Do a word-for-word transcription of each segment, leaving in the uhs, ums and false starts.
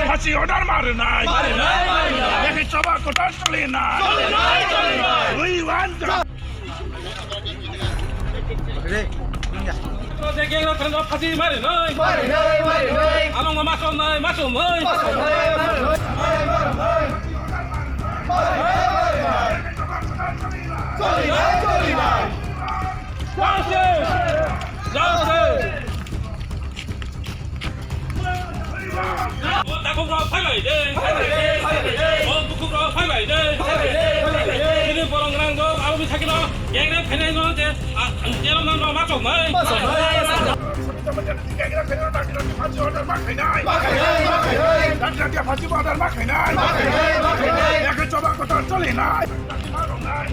Phachi order ma rwnai. Ma rwnai, ma rwnai. Yakhe choba kwtal choli nai. Choli nai, choli nai. We want justice. Phachi ma rwnai. Ma rwnai, ma rwnai. Along ma chom nai, ma chom nai. Ma chom nai, ma chom nai. Ma rwnai, ma rwnai. Choli nai, choli nai. Justice! Justice! O takhuk rok phai bai de, phai bai de, phai bai de. O bukhuk rok phai bai de, phai bai de, phai bai de. Chini borok nang rok aro bini sakino gang rok phainai no je, a, jero nang rok ma chok nai. Ma chok nai, ma chok nai. Gang rok phainai no dati dati phachi order ma khainai. Ma khainai, ma khainai. Dati dati phachi order ma khainai. Ma khainai, ma khainai. Yakhe choba kwtal choli nai. Ma rwnai,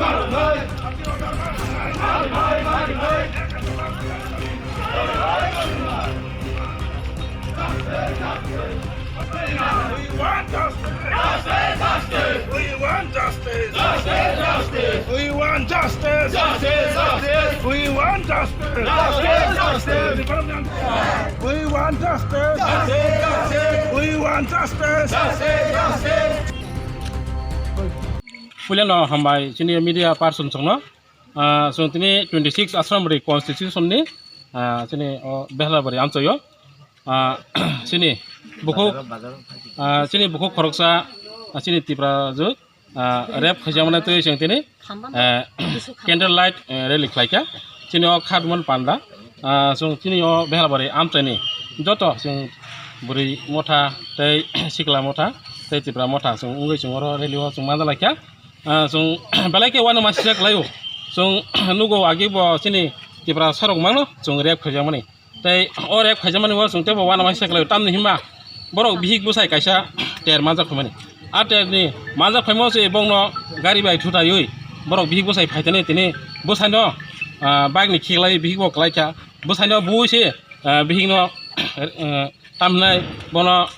ma rwnai. We want justice! Justice, justice! We want justice! Justice, justice! We want justice! Justice, justice! We want justice! Justice, justice! We want justice! Justice, justice! We want justice! Justice, justice! Puilano hambai chini media person chwngno. Ah, chwng tini twenty six Ashramri constitution ni, ah, chini o Behlabari amchaio, ah, chini bukhuk, ah, chini bukhuk khoroksa, ah, chini Tipra ju, ah, rape khaijakmani twi chwng tini, eh, candle light, eh, rally khlaikha. Chini o Khatmon Panda, ah, chwng chini o Behlabari amchaini joto chwng bwrwi motha tei sikla motha tei Tipra motha chwng wngwi chwng oro rally o chwng manjalaikha. Ah, chwng belai khe uanama sijak laio. Chwng nugo agi bo chini Tipra sarok mangno chwng rape khaijakmani. Tei o rape khaijakmani o chwng teibo uanama sijak laio. Tamni himba borok bihik bwsai kaisa ter manjak phaimani. A ter ni manjak phaimo se bongno gari bai thutaiwi borok bihik bwsai phaitani tini bwsaino, ah, bike ni khiklai bihik bo klaikha. Bwsaino bui se, ah, bihikno, eh, tamhinai bono,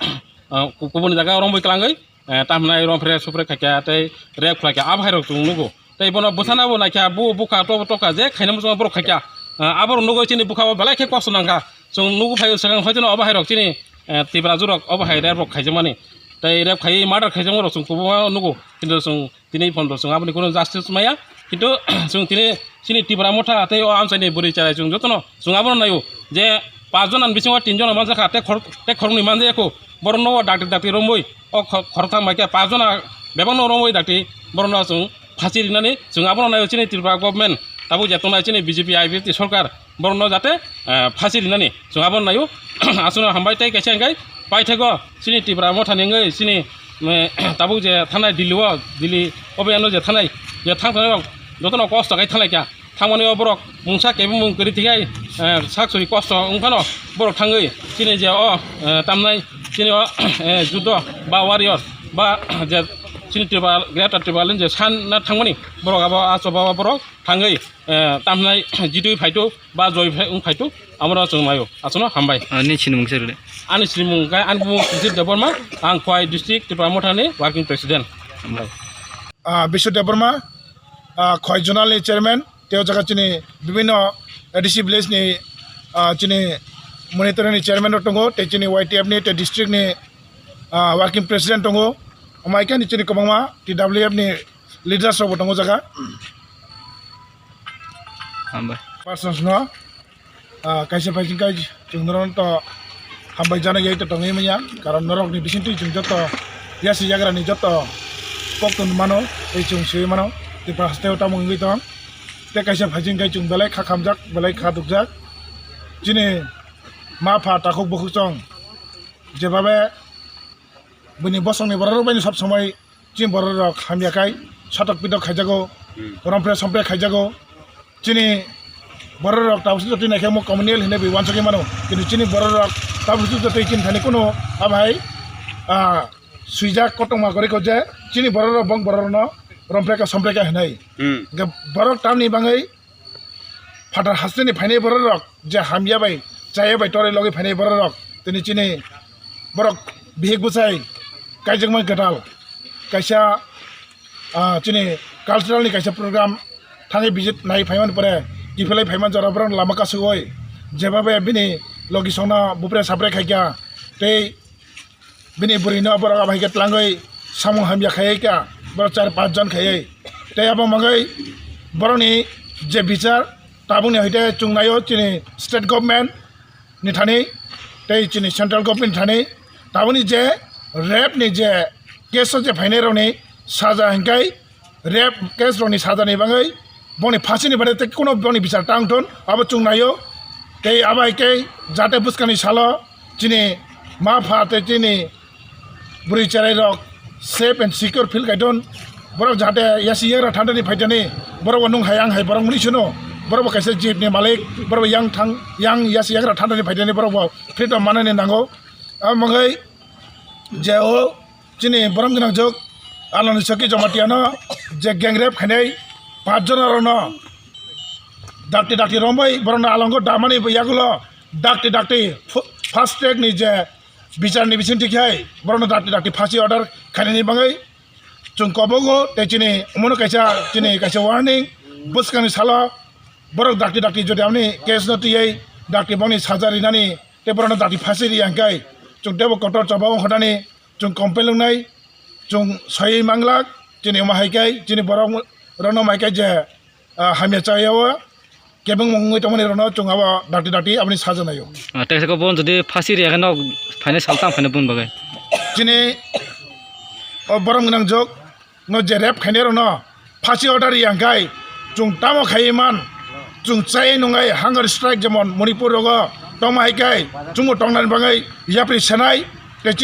ah, kubuni jaga romwi klangwi eh, tamhinai romphre supre khaikha tei rape khlaikha, abo hai rok chwng nugo. Tei bono bwsana bo naikha, bo bukha to tokha je khaina muchungma borok khaikha. Eh, aborok nugwi chini bukha o belai khe kosto nangkha. Chwng nugo phai swkang hoi jeno obo hai rok chini, eh, Tipra jurok obo hai rape rok khaijakmani. Tei rape khaiwi murder khaijakma rok chwng kubuma nugo. Kintu chwng tini phono chwng aboni kuno justice maya. Kintu chwng tini chini Tipra motha tei o amchaini bwrwi chwrai chwng jotono chwng abono naio je pach jona ni bisingo tin jona manjakha tei khor-, tei khoroknwi manjakya kho. Borokno o dakti dakti romwi o kho-, khoroktham bai khe pach jona bebakno romwi dakti borokno chwng phasi rinani chwng abono naio chini Tripura government tabuk je tongnai chini B J P I P F T sorkar borokno jate, eh, phasi rinani chwng abono naio. Aswkno hambai tei kaisa hwnkhe paithakgo chini Tripura mothani wngwi chini, eh, tabuk je thanai Delhi o, Delhi o biyano je thanai, je thang thangnairok jotono kosto khe thanglaikha. Thangmani o borok mungsa kebengmung kwrwi thwikhai, eh, sak sori kosto wngphano borok thangwi chini je o, eh, tamnai chini o, eh, judo ba warrior ba je chini Tripura, Greater Tipraland je sanna thangmani borok abo achoba borok thangwi, eh, tamnai jitwi phaitu ba joi phai-, wng phaitu amoro chwng maio. Aswkno hambai. Ah, nini sinimung se rwdi. Ani sinimung khe ani bumung Sujit Debbarma, ang Khowai District Tripura Mothani Working President. Hambai. Ah, Bishu Debbarma, ah, Khowai Zonal ni Chairman, tei o jaga chini bibhinno A D C village ni, ah, chini monitoring ni chairman rok tongo, tei chini Y T F ni, tei district ni, ah, working president tongo. Omo hai khe ani chini kwbangma T W F ni leaders rok bo tongo o jaga. Hambai. Persons no, ah, kaisa phaising kai chwng norok to hambai jana yai to tongwi manya, karon norok ni bisingtwi chwng joto yasi yagra ni joto kok tong mano, tei chwng swi mano, Tripura haste o tamo wngwi tong. Tei kaisa phaising kai chwng belai kha khamjak, belai kha dukjak. Chini ma pha takhuk bukhuk chwng jebabe buini bosongni borok rok bai sob somoi chini borok rok hamya kai sotok pitok khaijago, hmm, romphre somphre khaijago. Chini borok rok tabuk sujak twi naikhe omo communal hinwi bai uansukgwi mano. Kintu chini borok rok tabuk sujak twi chini thani kunu abai, ah, swijak kotorma kwrwi kho je chini borok rok bong borok rokno romphre kha somphre kha hinwi. Hmm. Hwnkhe borok tamni bagwi phatar hasteni phainai borok rok je hamya bai chaya bai toroi logwi phainai borok rok tini chini borok bihik bwsai kaijakmani kwtal kaisa, ah, chini cultural ni kaisa program thangwi visit nai phaimani pore kiphilai phaimani jora borok lama kasugoi jebabe bini logi songno bupre sapre khaikha tei bini bwrwino borok abo hai khe tlangwi samung hamya khaiwi kha, borok char panch jon khaiwi. Tei abo bagwi borokni je bichar tabukni hai khe chwng naio chini state government ni thani tei chini central government ni thani, tabukni je rape ni je case o je phainai rokni saja hinkhe rape case rokni sajani bagwi boni phasini baade tei kuno boni bichar tang thun abo chwng naio. Tei abo hai khe jate bwskangni salo chini ma pha tei chini bwrwi cherai rok safe and secure feel khai thun. Borok jate yasi yagra thandani phaitani, borok bo nung hai ang hai borok muni sino, borok bo kaisa jeep ni malik, borok bo yang thang yang yasi yagra thandani phaitani borok bo freedom manani nango. Abo bagwi je o chini borom gwnang jok Aloni Soki Jamatia no je gang rape khainai panch jona rok no dakti dakti rombai borok no alongo damani yagulo dakti dakti fu-, fast track ni je bichar ni bisingtwi khai borok no dakti dakti phasi order khainani bagwi chwng kobogo tei chini omono kaisa chini kaisa warning bwskangni salo borok dakti dakti jodi amni case no tiyai dakti boni saja rinani tei borokno dakti phasi ri ang khe chwng teibo kotor choba wng kha nani chwng complain wngnai chwng saiwi manglak chini omo hai khe chini borok rokno mai khe je ah, hamya chaya o kebengmung wngwi tongmani rokno chwng abo dakti dakti aboni saja naio. Ah, tei saka bo jodi phasi ri ang khe no phainai sal tang phainai bun bagwi. Chini o borom gwnang jok no je rape khainai rokno phasi order ri ang khe chwng tamo khaiwi man chwng chai nungai hunger strike jemon Manipur rogo tongma hai khe chwngbo tongnani bagwi yapri senai